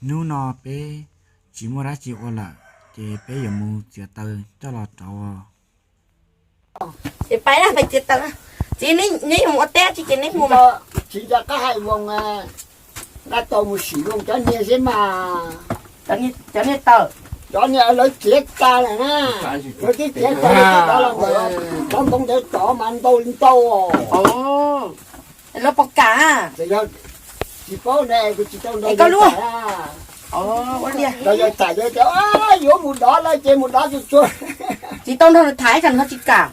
Hnub no peb tsis muaj dab tsi ua lawm, ces peb yuav mus txiav taws coj los rauv. Ces pais na, pais txiav taws. Txiv, neb yuav mus ua teb tsi ces neb mus mas. Tsis nco qab hais Voos, nqa tau mus sim Voos cov niag seb mas. Cov niag taws. Cov niag lawv txiav tas lawm na. Lawv twb txiav tas lawm, cov ntoo ntawd cov mas ntau li ntau. Lawv pom kam. Tsis paub ne, kuv tsis tau nrog koj lub. Yog tham yog tias yuav mus dov lawm ces mus dov tsuag tsuag. Tsis tau nrog nws tham ib tsam nws ho tsis kam.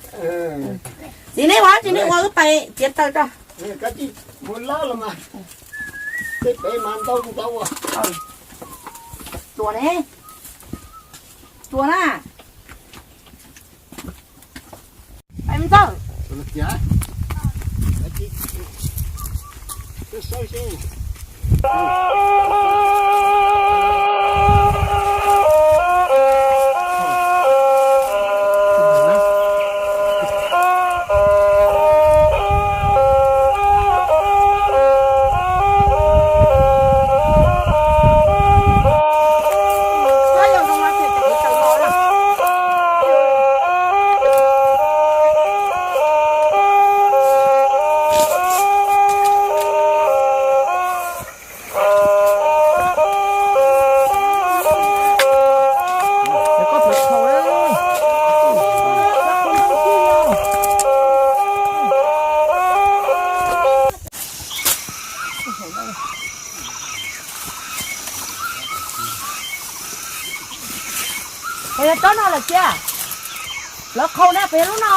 Txiv, neb ua tsi, neb ua, wb pais txiav taws tso. Mus lawm los mas, tej pem mas ntau ntau. Tsuas ne, tsuas na. Pais mus txog. Peb yog tsob no lawm cia. Lawv qhau na, peb yog lub no.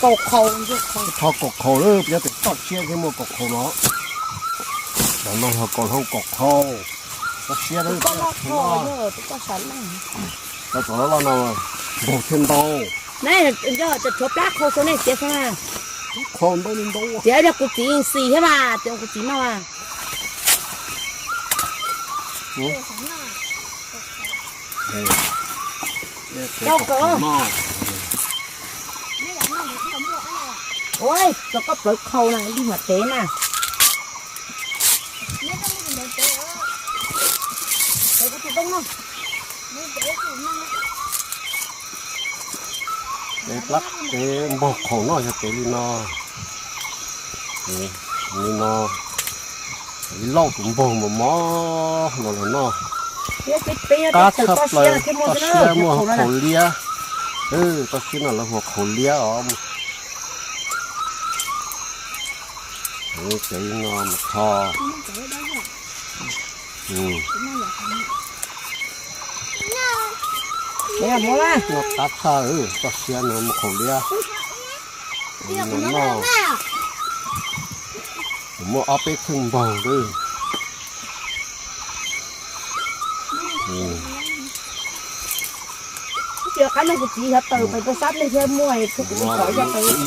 Kaum qhaus, kaum qhaus. Tho kaum qhaus lawm, peb yuav tes toj siab thiaj muaj kaum qhaus no. Cov no yog kaum hlau kaum qhaus. Toj siab lawm. Cov no loj no npaug thiaj ntau. Tshuav plab qhau xwb nej txiav xwb na. Qhau ntau li ntau. Txiav yog kuv txiv xis thiab mas, txiav kuv txiv noj mas. Rau kawg. Ua, rau koj plawv qhau na, ib mam tev na. Tev kuv tus toob no. Tev plab, tev npaug qhaus no yog tev li no. Li no, ib lauj tus npaug mos mos los los noj. Qab tshaj plaws, toj siab muaj qhaus liab. Toj siab no lawv hu ua qhaus liab os. Tev no mas tho. Noj qab tshaj, toj siab no muaj qhaus liab. Noj, muaj ob peb txheej npaug xwb. Tsis qab no kuv txiv xyov taws pes tsawg sab nej thiab muaj, kuv tsis xyov yog taws.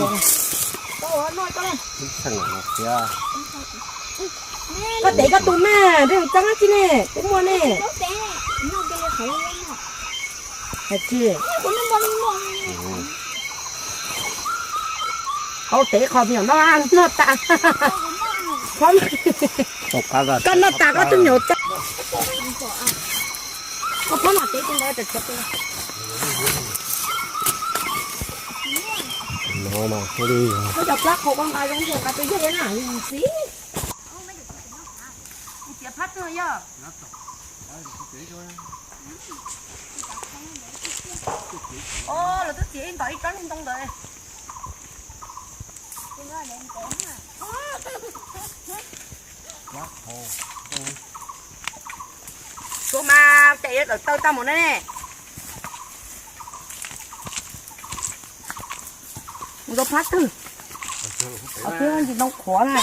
Koj tev koj tus mas, peb mus txeeb dab tsi ne, peb muaj ne. Hais tsis, hau tev qhov me nyuam no noj tas. Koj noj tas koj tus me nyuam tso. Koj phob mam tev tus ntawd. Koj cov plab qhau koj nqa zoo nkaus nqa tus yawg na, ntxiv. Txiav phab twg yog? Os, lawv twb txiav ib ntawm ib tsob niag ntoo ntawd. Tuaj mas ces yuav tawm taw tag mus ne. Mus rau phab twg? Qhov twg ntsis ntoo qhuav na.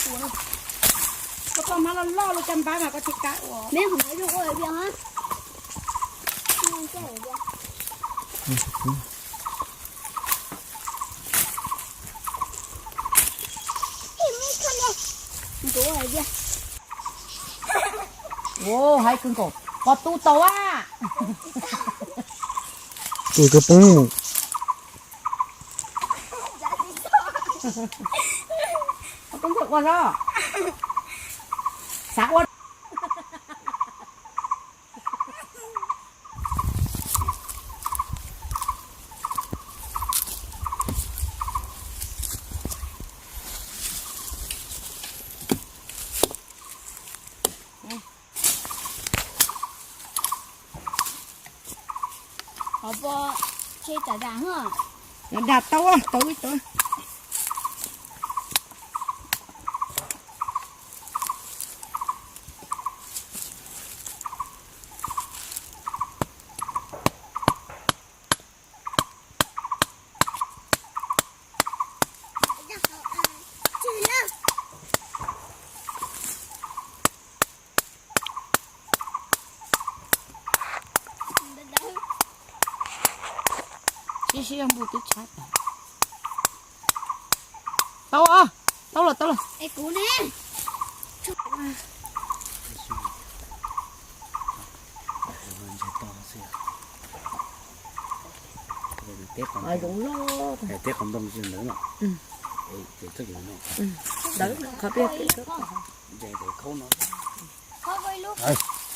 Koj tau hmab loj loj los caj npab mas koj thiaj kam ua. Neb hov zoo ua li hov. Ua hais kawg nkaus, koj tu tau a. Tu koj poob. Koj poob ua zog. Xav ua. Hov pos tse tsam dam hos. Dag tau tau ib tau. Sib sib npug twb tshab tas. Tau, tau lawm, tau lawm. Es kuv ne? Teb qos ntoo ntawd no. Ntawd qhov peb.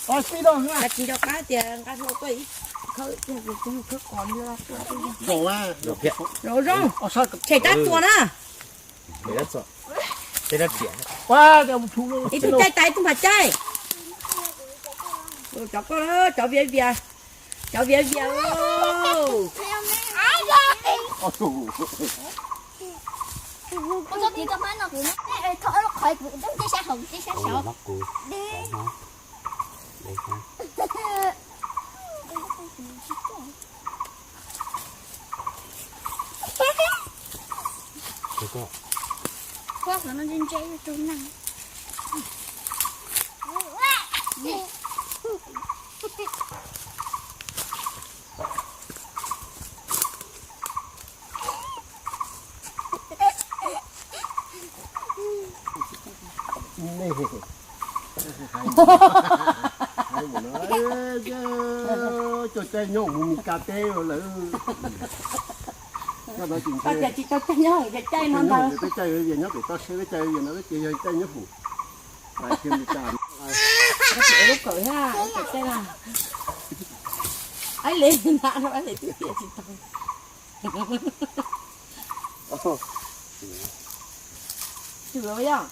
Tsis nco qab tias nqa hlo tuaj ib khawb, khawb qos li. Zoo, tshem rab txuas na. Ib tug caij tas ib tug mam caij. Cov koj, cov viav vias, cov viav vias. Cov caij nyob mus Mis Kas teb lawm. Peb caij nyob pem toj siab, peb caij no peb caij nyob hum. Lub kawm thiab, lub kawm tej na. Aib le na, aib le twb piav tsis tau. Tsis yog.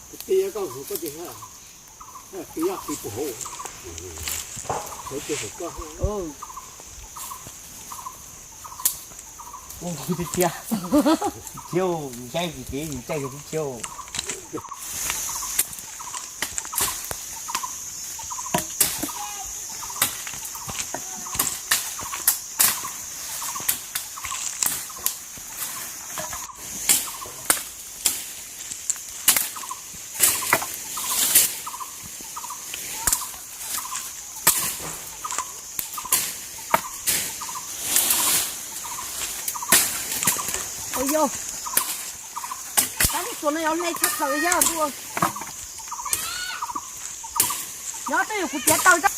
Ua tiag tiag. Thiab, ntsaib tsis kev, ntsaib tsis thiab. Ua yog, tab sis tsuas no yog hle tshaj plaws yog tuaj. Nyob twj ywm kuv txiav taws tso.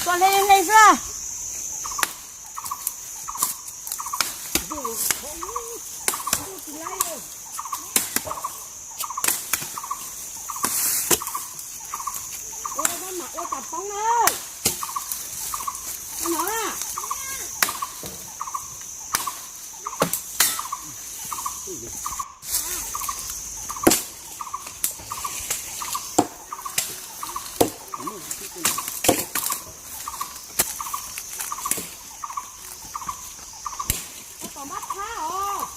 Tua hle hle xwb. Ua, mam ua tau poob na. Ua no na. Koj tom mab thab os.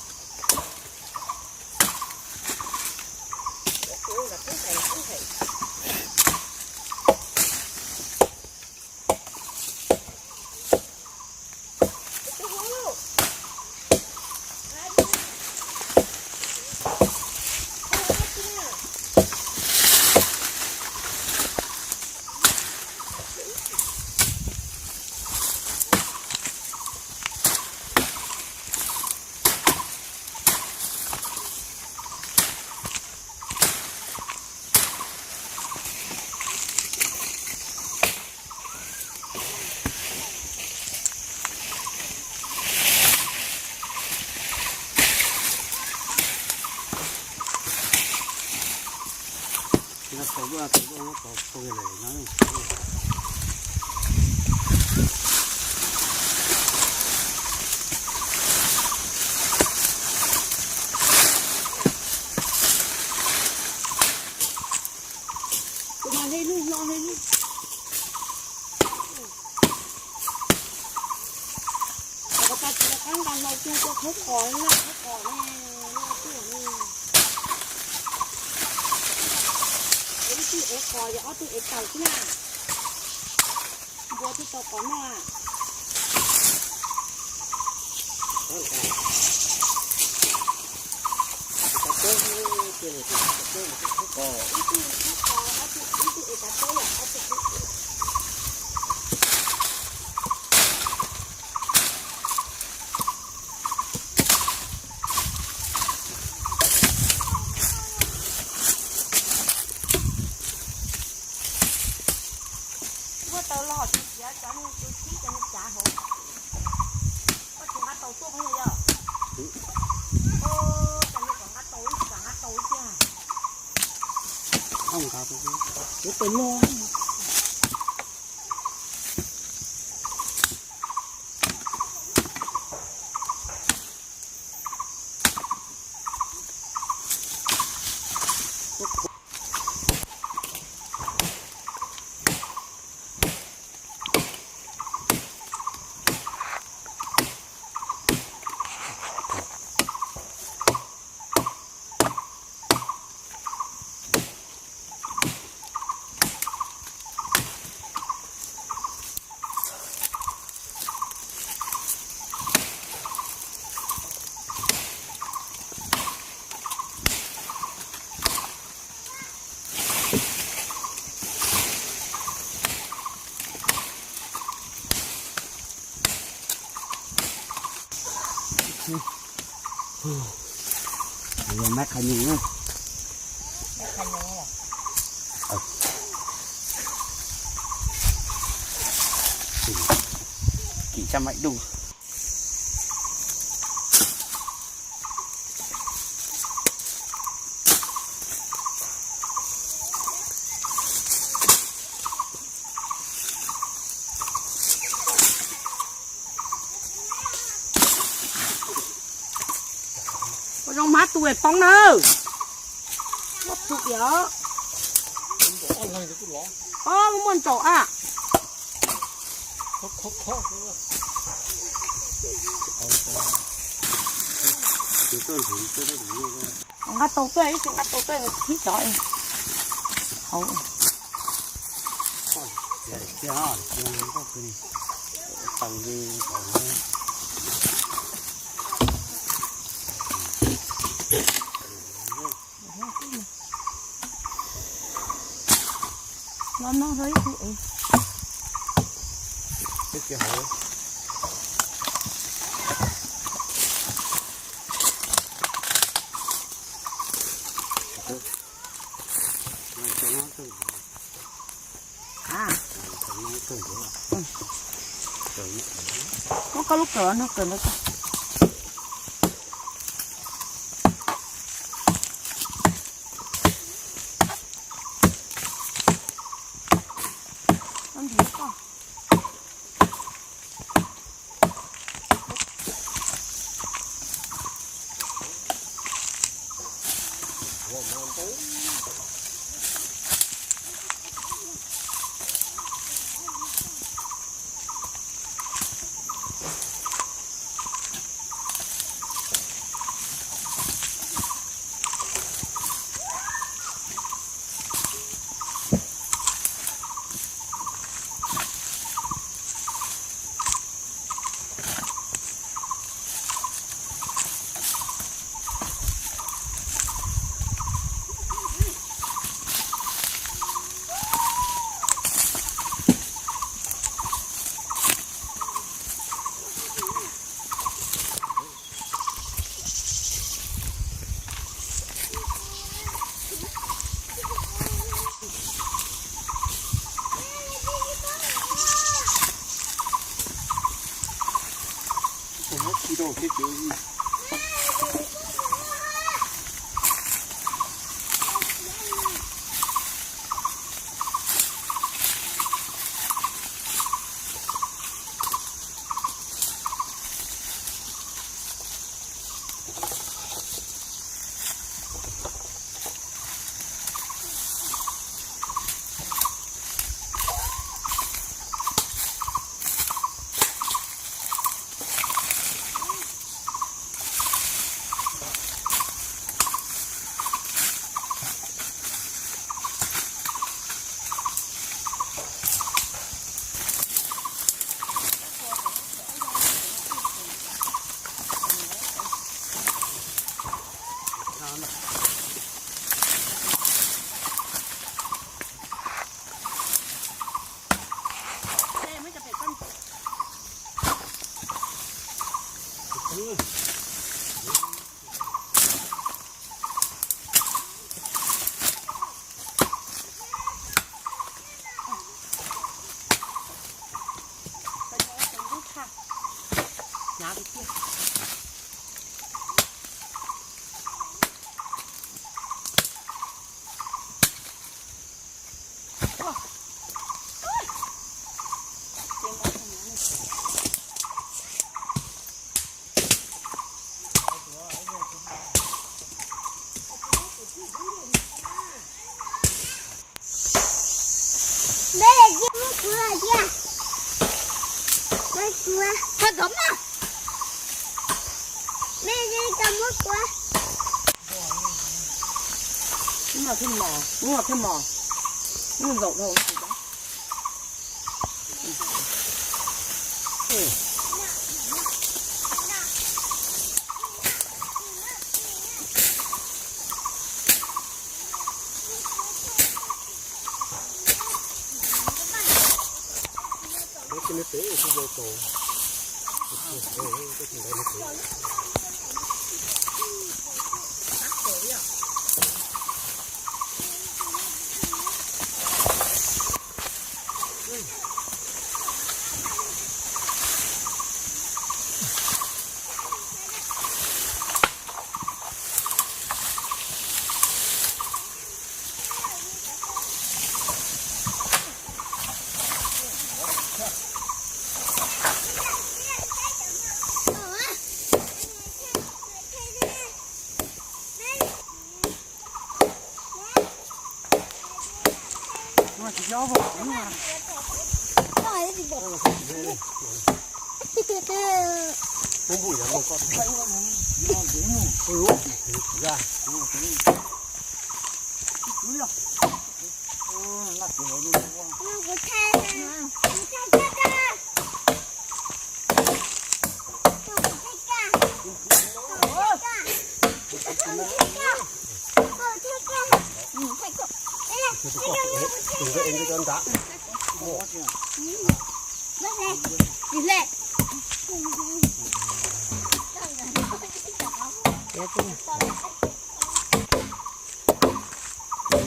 Kuv mas hle lug hlo hle lug. Kom tas tsis rov qab nqa hlau cug tua khawb qos na, khawb qos ne, tuaj ne. Ib tug ev qos yog ob tug ev taws xwb na. Npua twb tau qos noj. Ib tug khawb qos, ob tug, ib tug ev taws xwb yom, ob tug khawb. Muaj taws los tsis txiav cov niag tus txhib cov niag cav hauv. Koj tsis nqa taus tuaj phooj ywg yog? Cov niag kom nqa taus ib, kom nqa taus ib tiag. Tus loj. Yog maiv qha nyuj na. Kim tshaj maiv duj. Ua zoo hmab tu es poob na. Muab tu yom. Ob, muaj ntsaum a. Nqa tau tuaj, ib txhia nqa tau tuaj, khib cov hauv. Los no rau ib tug es. Muab koj lub kawm no kawm ntawd. Ub, no thiaj mos, ub, no thiaj mos, ub, zaum dhau. Koj tsis ntev ntev tau.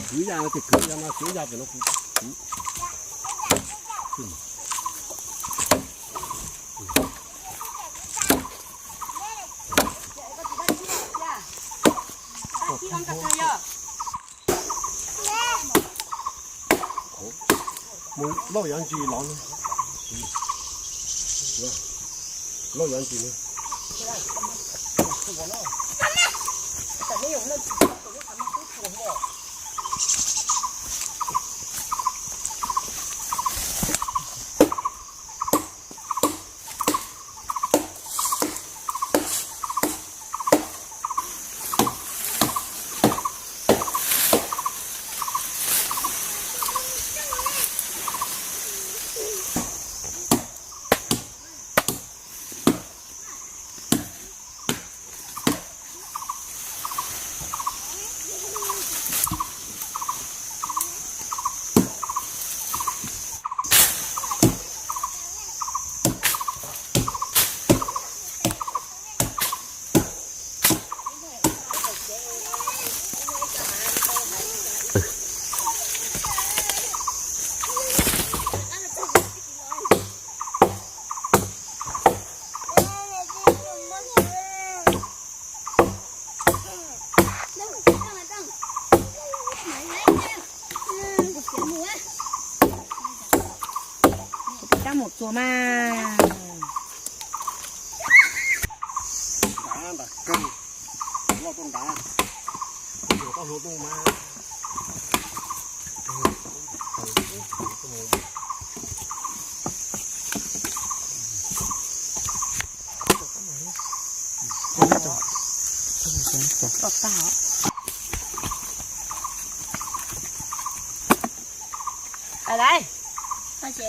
Kwv ya no ces kwv ya no, tsev ya pem no kuv. Mus lauj yav ntsis los, lauj yav ntsis. Kab mus txuas mas. Nrad nram kawg, loj tuaj nrad, tau hluav taws mas.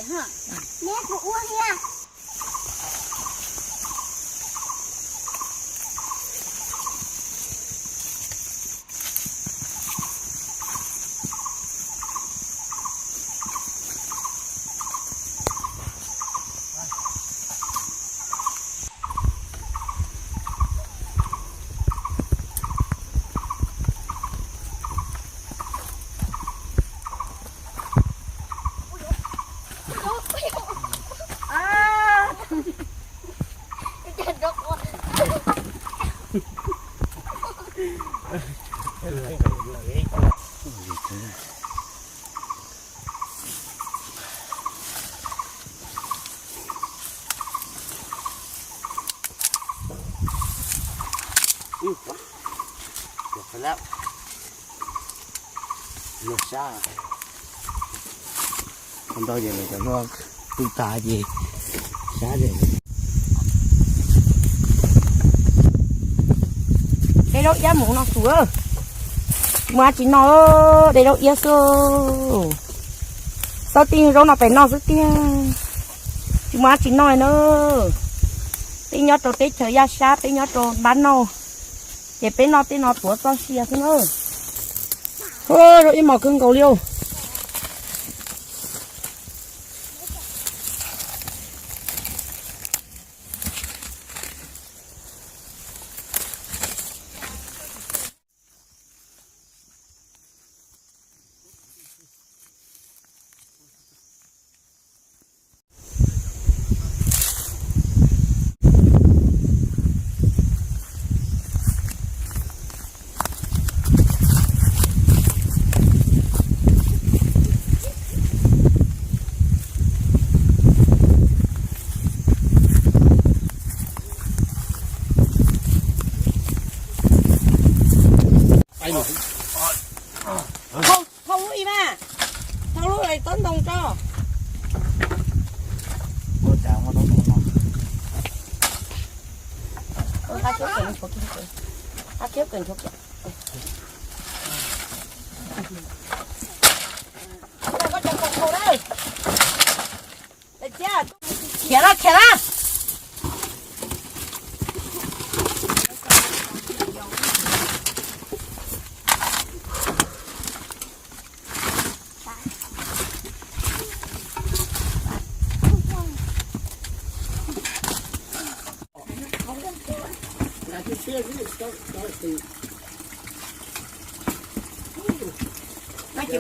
Lawm, neb kuv ua thiab. Luag sab, ntau ces lawv cov luag tu tas ces sab ces. De zaub iab mus no tus, tsis muaj dab tsi noj, de zaub iab xwb. Xav tij zaub no pem noj xwb tiag, tsis muaj dab tsi noj na. Peb nyob rau teb chaws yaj sab, peb nyob rau npab noj, ces peb noj tej no tuav txoj sia xwb na. Zaub iab mos kawg nkaus li os.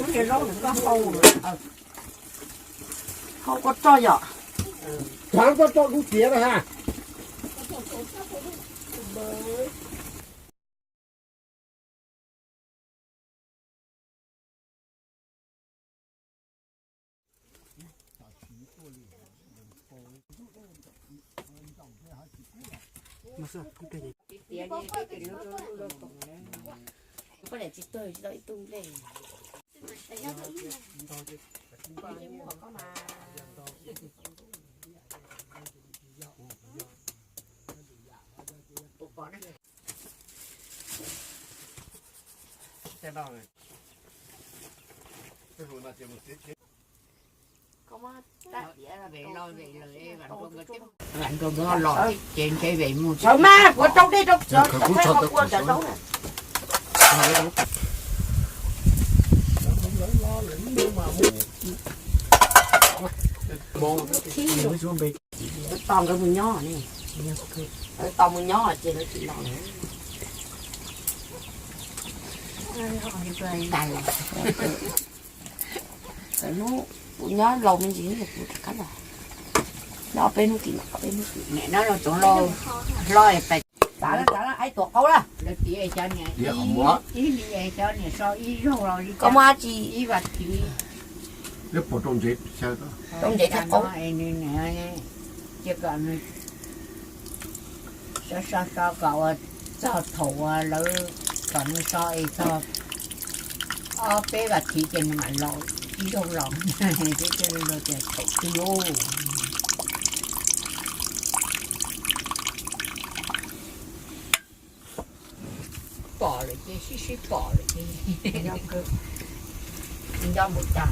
Khiav lawm, khiav lawm. Hau koj tso yom. Thav koj tso kuv txiav na ha. Sawv mas kuv rau dej rau cov lawv tos nkawd mus nyob ne. Lawv tos mus nyob ces lawv tsis los lawm. Hnub kuv nyob laus me ntsis kuv rov qab los. Nyob peb hnub tim no, peb hnub tim no. Txav lawm, txav lawm, ib tuam qaub lawm. Koj muaj dab tsi? Rau ntsev thiab qaub. Cia kom nws so so so kom ua txog thaum uas lawv kom nws so es txog ob peb vas thiv ces nws mam los ib zaug los. Peb coj los tias thaum twg lauj. Pom lawm ces sib sib pom lawm ces nco npaum cas.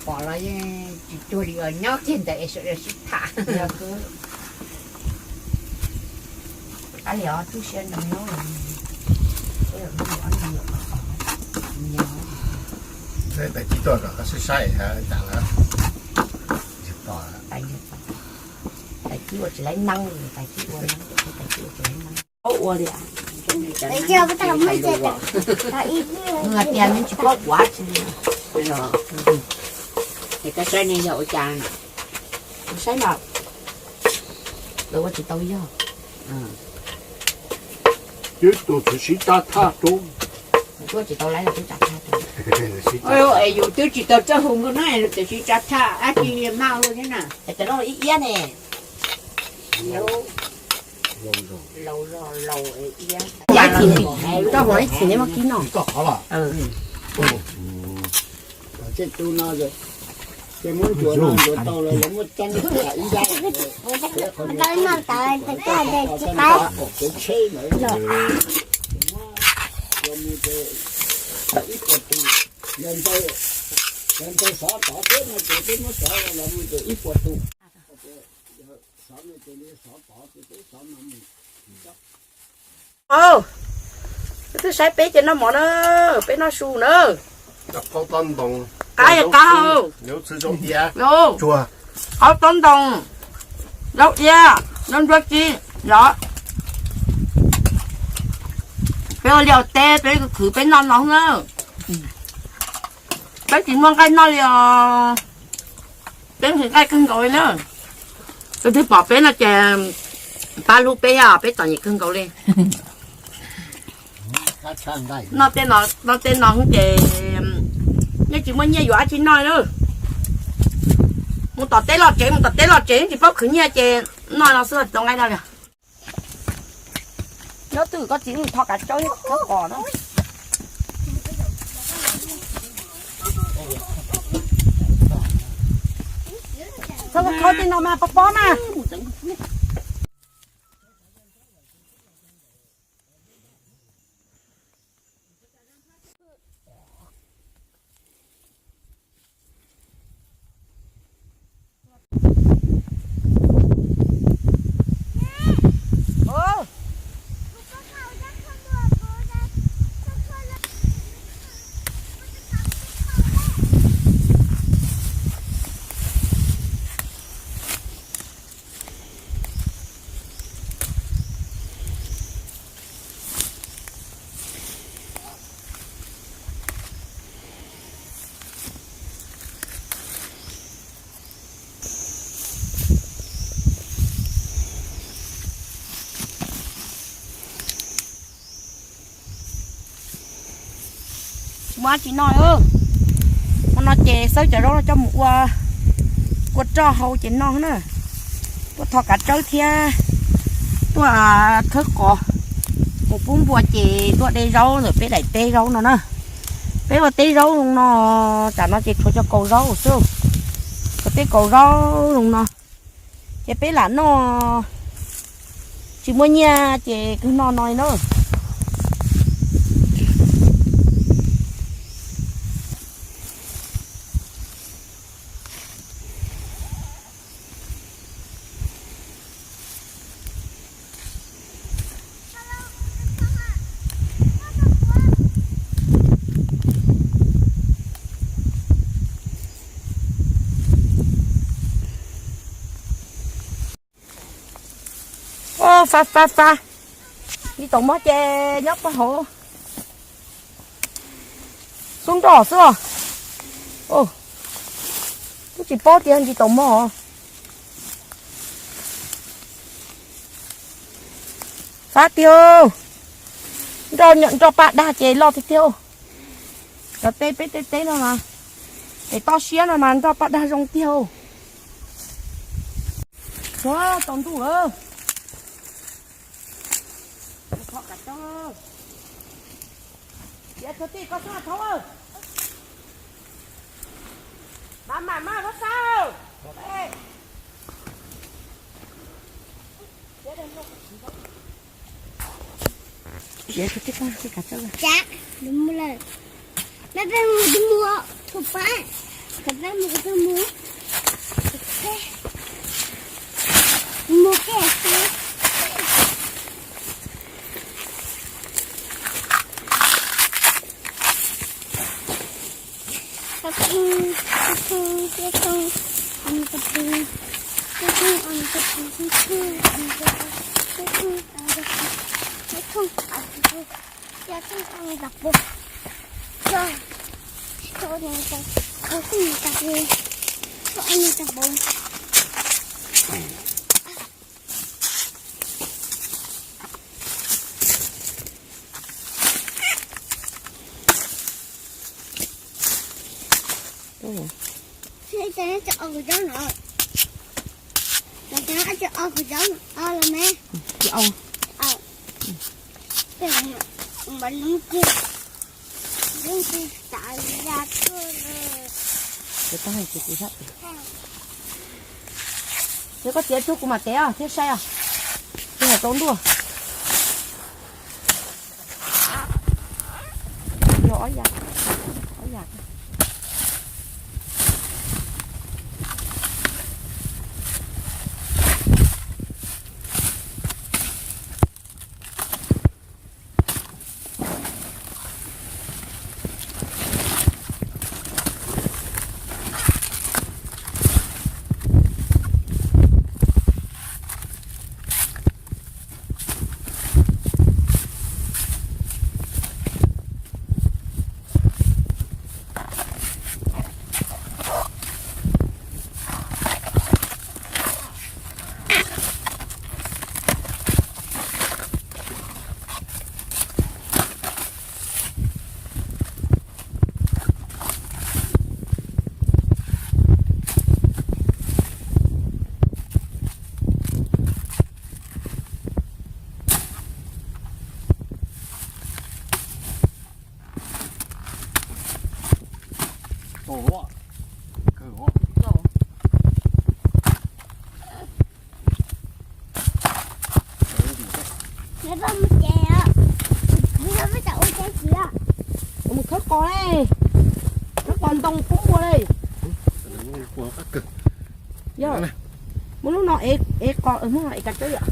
Pom los yeej tsis cuag li nyob kiag ntawd es sawv daws sib tham. Qab li os, tu siab nyob. Tais tib tuaj kom koj saib saib cas lawm. Tais tib ua tsis laib neeb, tais tib ua neeb, tais tib ua tsis laib neeb. Paub ua li. Tias nws tsis paub ua tsi li. Es koj saib ne yog ua cas? Kuv saib mas lawv ua tsis tau yog. Twb tus txwv siv tsa thaj rau. Twb ua tsis tau laib los twb tsa thaj rau. Es yus twb tsis tau txawj hu nkauj na, tus siv tsa thaj dab tsi li maj ua thiab na. Es cov no ib iab ne. Laus zog laus iab. Koj hov ib txhis neb muab kib noj. Ces muab ntsuas no ntsuas tau lawm, lawv muab txeeb ib yam ib yam. Ntawd no tawv tsis qab. Ib puas tus, yog ntawd xov tod thiab no ces peb muab xov los mus ces ib puas tus. Au, twb saib peb ces noj mov na, peb noj su na. Qab qab, qaub taub ntoo, zaub iab, zaub ntsuab kib los. Peb ua liaj ua teb peb khwv peb noj no na. Peb tsis muaj nqaij noj li os. Peb nqhis nqaij kawg nkaus li na. Tus twg pom peb no ces pab hlub peb os, peb txom nyem kawg nkaus li. Noj tej no, noj tej no ces yeej tsis muaj nyiaj yuav dab tsi noj li. Mus tom teb loj tsev, mus tom teb loj tsev yeej tsis paub khwv nyiaj ces noj no xwb tsis tau nqaij noj li. Nyob twg koj txiv tho kav tsawb thiab qos na. Txhob kho tej no mas pob pob mas. Mus dab tsi no? Hmo no ces xawb cov zaub no coj mus ua, ua roj hau ces no na. Tuaj tho kav tsawb thiab tuaj khawb qos mus pub npua ces tuaj de zaub ntawm peb daim teb zaub no na. Peb ua teb zaub zoo no, tsam no ces tshuav cov kaus zaub xwb. Cov teb kaus zaub zoo no ces peb lam noj, tsis muaj nyiaj ces kawg noj no na. Fab fab fab, nce taum mog ces nyob pog hauv xub nroj xwb. Twb tsis paub tias nce taum mog. Fab tiag, nroj paj dag ces loj tiag tiag. Cov teb peb tej teb no mas, es toj siab no mas nroj paj dag zoo tiag. Tsaus ntuj lawm. Tij koj xwb thaub, mam mam maj lub sab. Peb mus tus mus, tus pab, kom pab mus tus mus, mus ke. Yog koj txiav tsuag kuv mam tev thiab saib os. Tsuag tau ntuj. Yog ob yam, ob yam. Mus khawb qos, khawb qos ntoo pub npua li. Yog, muab lub no ev qos, muab no ev kav tsawb yom.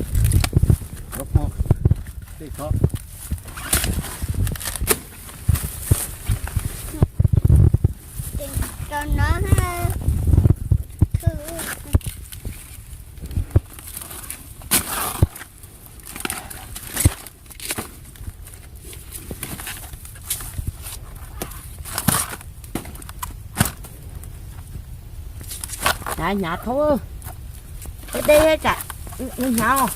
Hnyav thaub, deb deb tsam hnyav os.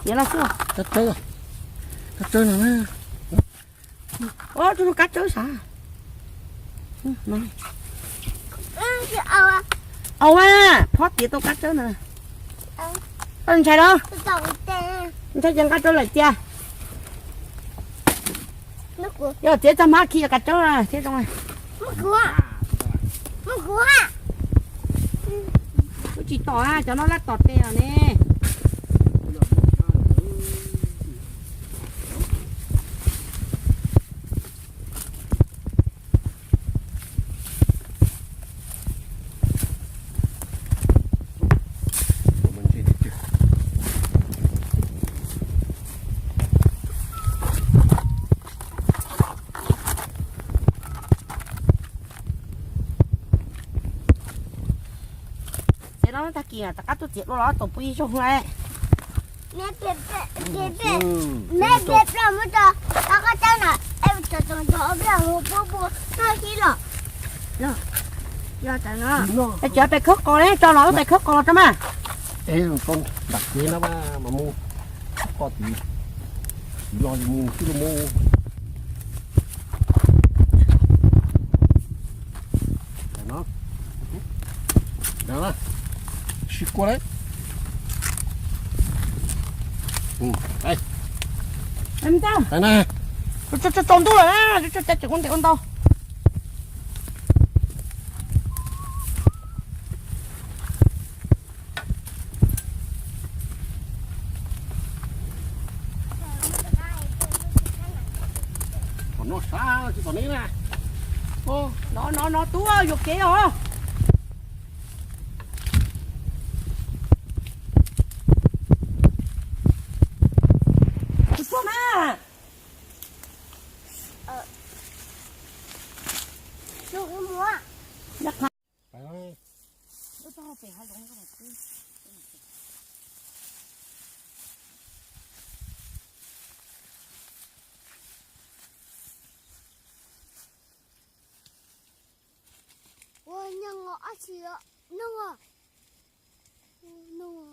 Hnyav los xwb. Kab tsawb no, ub, tsuas kab tsawb sav. Au a, phob tiav tau kab tsawb na. Ntshai los? Ntshai ces nqa rau lawm cia. Yog txiav txog hmab khi kab tsawb thiab zoo. Kuv tsis tom, cov no laj tom tes os ne. Txiav no tag kis rov qab tuaj txiav dua los tau pw ib zaug lawm. Cov pem khawb qos ne, tso los wb pem khawb qos los rau mas. Nram kev no mas mus, koj tiv, tiv los mus xwb los mus. Sib kua lawm. Tsaus ntuj lawm, tseem ua ntau. Tom no sab tsis tom ne na. No no no tub yuam kev os. Tus tuaj mas. Ua nyob os, ab tsi os, nyob os, nyob os.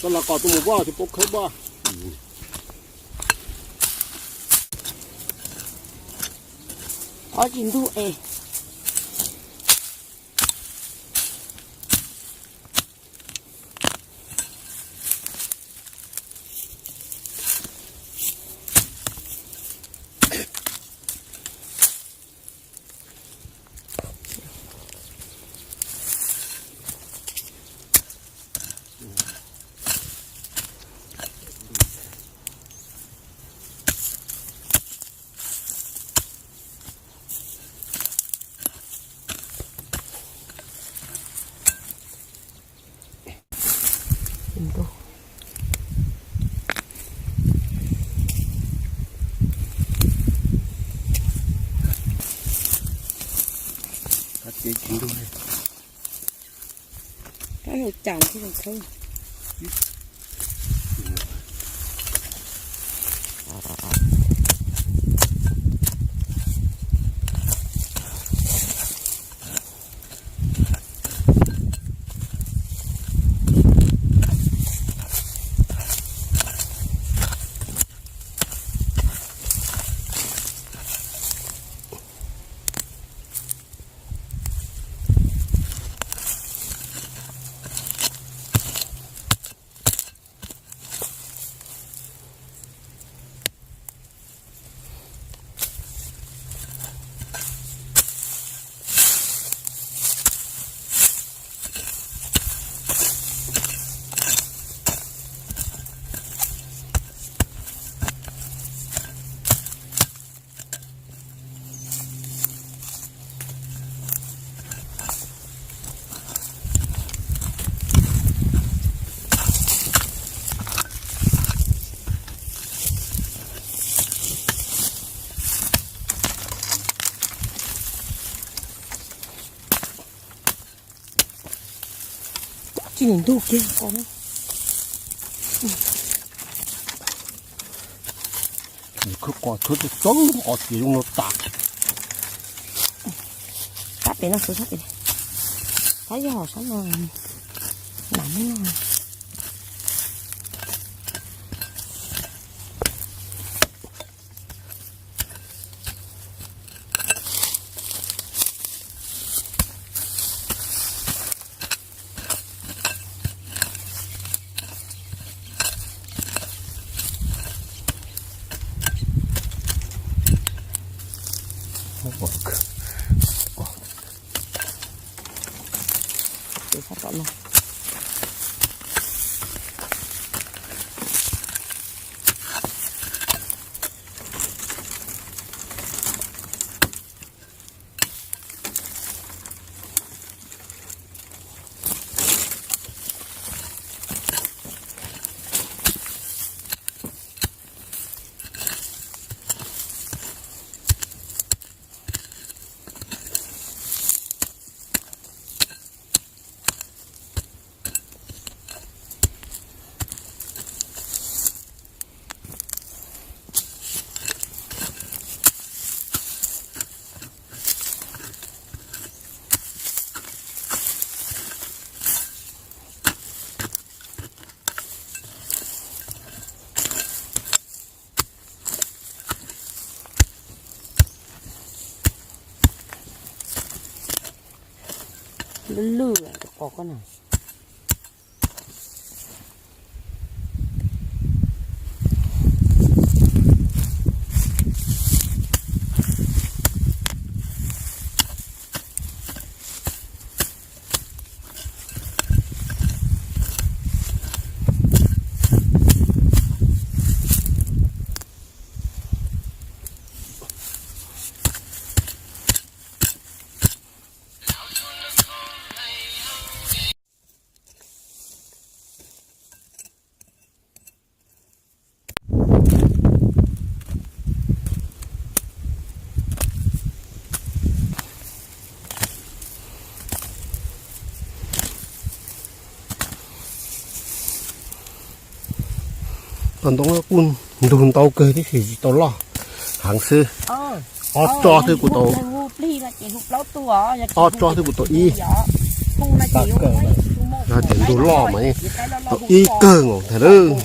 Koj los kom tus mus poj tsis paub khawb poj. Qhov tsis ntug es. Kab ces tsis ntug li. Kab hauv cas thiaj li khawb. Tsis ntug kiag ko. Khawb qos tshuav txawv qos tias zoo no tas. No xwb sab pem, sab yog sab no, nam muab no. Lwj lwj qos koj na. Cov ntoo kuj ntug ntau kawg tib si, tsis tau loj heev xwb. Ob tsob twb kuj tau, ob tsob twb kuj tau ib, yog tias ntug loj mas tau ib kawg nkaus ntag lawm.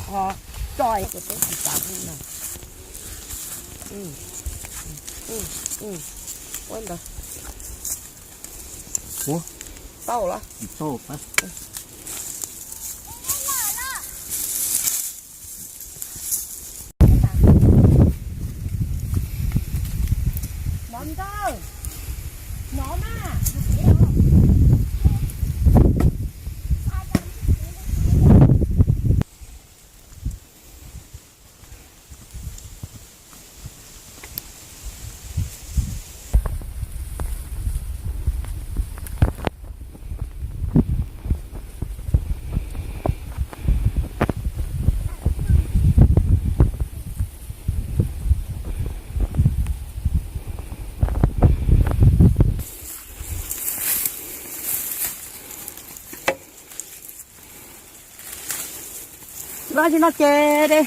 Loj li no ces de,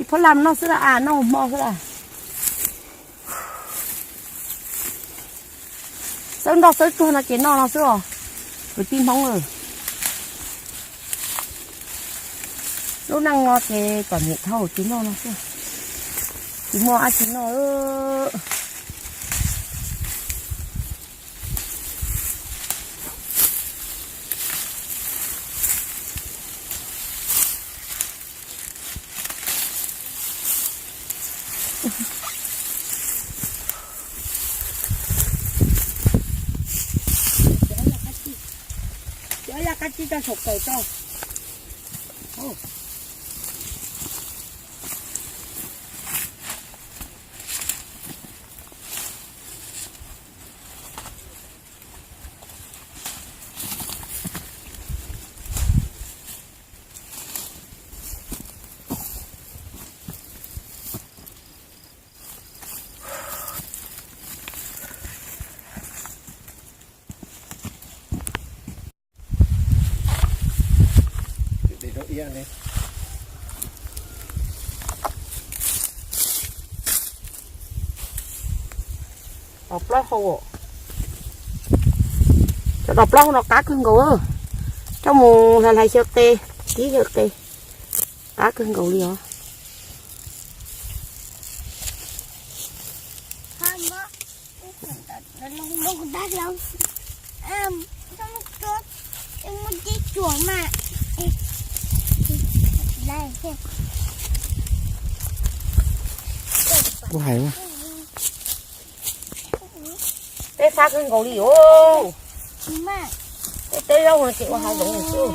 ib phuab lam noj xwb a, noj hmo xwb a. Xawb nroj xawb tsuag no ces noj no xwb os, kwv tij Hmoob. Lub neej no ces kom niam dhau ces noj no xwb, tsis muaj dab tsi noj. Cov yaj qab tsib tso saum kawm tso. Plaub hau. Cov plaub hau no qab kawg nkaus, coj mus hlais hlais xyaw qe, tib xyaw qe, qab kawg nkaus li os. Kuv hais, peb fab kawg nkaus li os. Peb teb zaub no ces ua hav zoov xwb.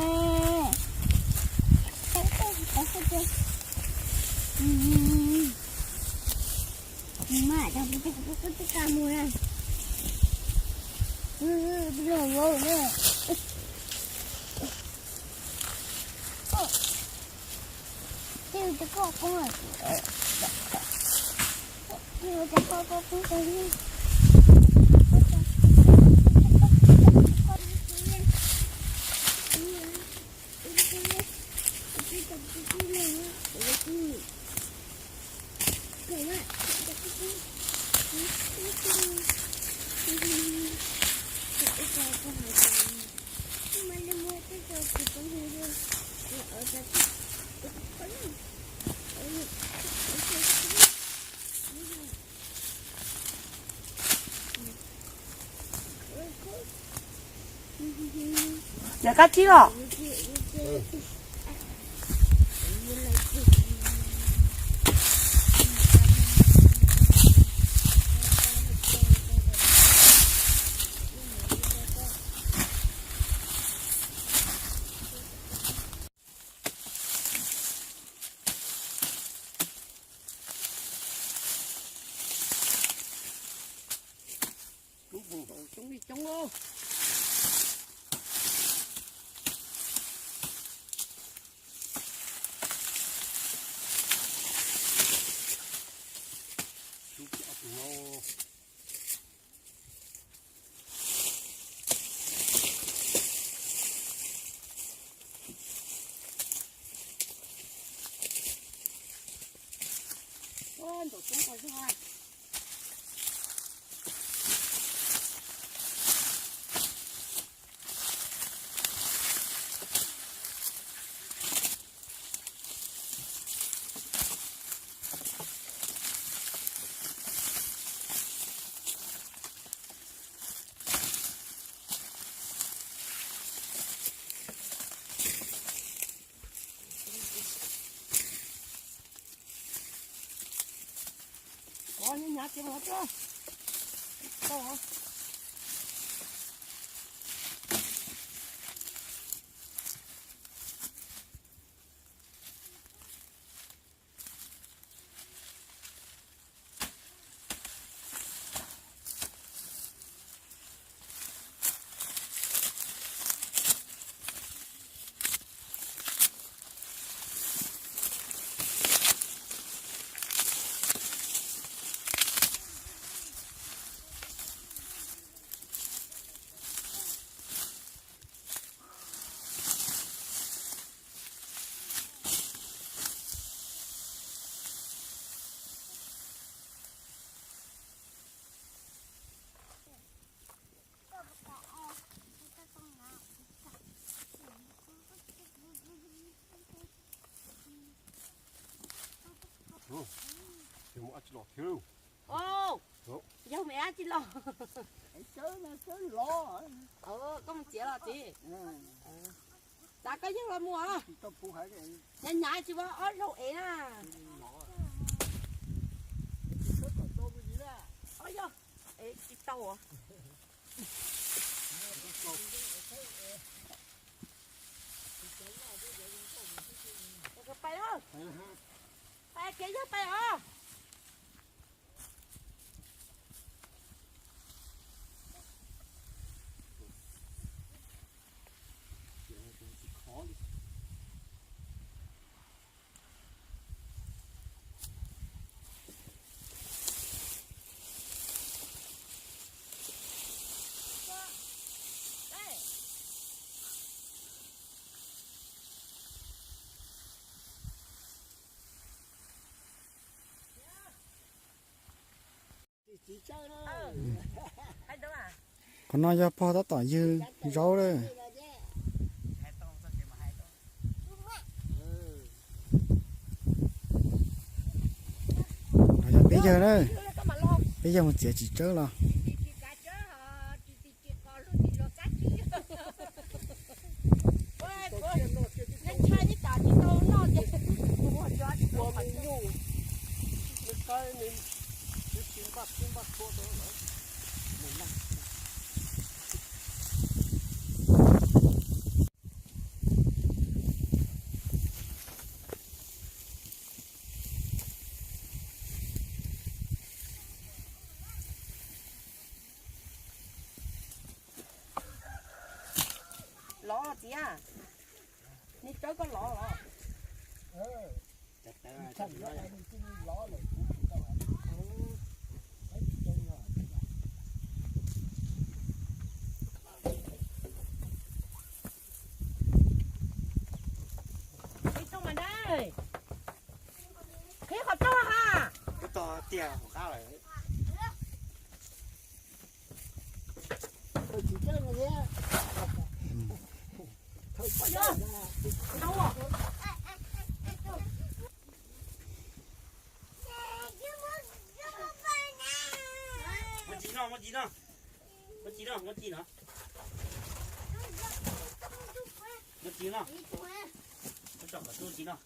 Ces kab tsib los. Coob li coob. Ntxim coob tas zog. Hnyav hnyav ces mus tso. Yog me ab tsi los. Koj mus txiav los txiv. Xav koj yeej los mus. Hnyav hnyav tsis muaj ob zaug ev na. Ob yog ev tsis tau. Pais, pais kev yog pais os. Txiv tsawb na. Hais ntawd a. Qhov no yog pog tab tom ywg zaub lawm. No yog peb yawg na, peb yawg mus txiav txiv tsawb los. Lov txiv, neb tsawb koj lov los? Qhib qhov rooj ha. Twb tog tiag hauv qab lawm. Muab tsis no, muab tsis no. Muab tsis no, muab tsis no. Muab tsis no. Muab tsis no.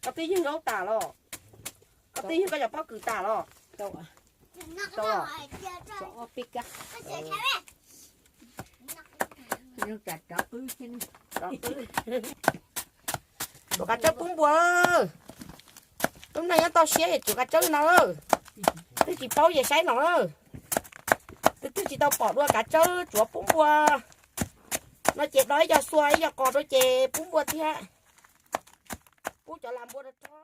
Koj twb ywg zaub tas los? Koj twb ywg koj cov pob kws tas los? Tsuav kav tsawb pub npua. Lub neej nyob toj siab es tsuav kav tsawb no. Twb tsis paub ces saib no. Twb twb tsis tau pom dua kav tsawb tsuav pub npua. No ces do ib co xua ib co qos rau ces pub npua thiab. Pub cov lam npua rau rog.